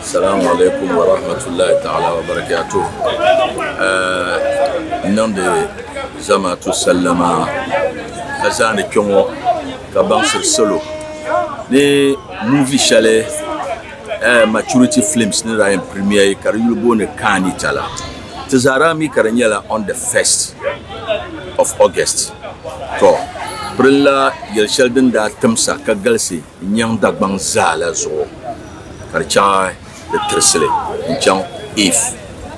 Salamu alaikum wa rahmatullahi ta'ala wa barakatuh. N niŋdi zamaatu sallama ka zaani kpɛŋɔ ka baŋsiri salo ni movie shɛli Maturity Films ni daa yɛn premiere ka di yuli booni Kaanita la. Ti zaa daa mi ka di nyɛla on the 1st of August. To pirinla yɛli shɛli din daa timsa ka galisi n-nyaŋ Dagbaŋ zaa la zuɣu ka di chaŋ di tirisili n-chaŋ If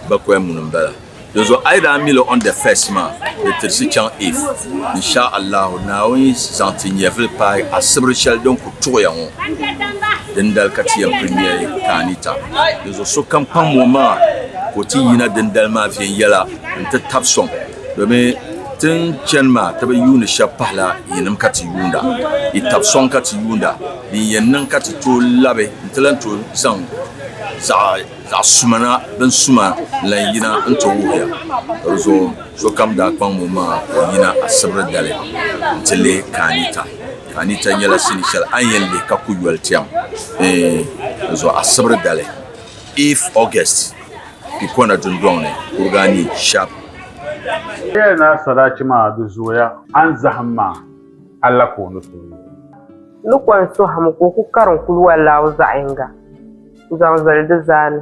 bakɔi muni m-bala. Dinzuɣu a yi daa mi li on the first maa, di tirisi chaŋ If. Insha Allahu Naawuni yi zaŋ ti nyɛvili paai asibiri shɛli din ku tuɣiya ŋɔ, dindali ka ti yɛn premiere Kaanita. Dinzuɣu sokam kpaŋm o maŋa ka o ti yina dindali maa viɛnyɛla nti tabi sɔŋ. Domin ti ni chani maa ti bi yuuni shɛba pahila yinim ka ti yuunda, yi tab sɔŋ ka ti yuunda, din yɛn niŋ ka ti tooi labi nti lan tooi zaŋ zaɣ suma na bin suma n-lan yina nti wuhiya. Ka di zuɣu sokam daa kpaŋm o maŋa ka o yina asibiri dali nti lihi Kaanita. Kaanita nyɛla sinii shɛli a ni yɛn lihi ka ku yoli tɛm. Eeh di zuɣu asibiri dali, if August. Ikona dundɔŋ ni Kurgaani shɛb. Yɛli ni a sadaachi maa di zooya, a ni zahim maa, a la ka o ni tooi yo. Ni ko n-sɔhimi ka o ku karim kul walaabu zaɣ yiŋga n-zaŋ zali di zaani.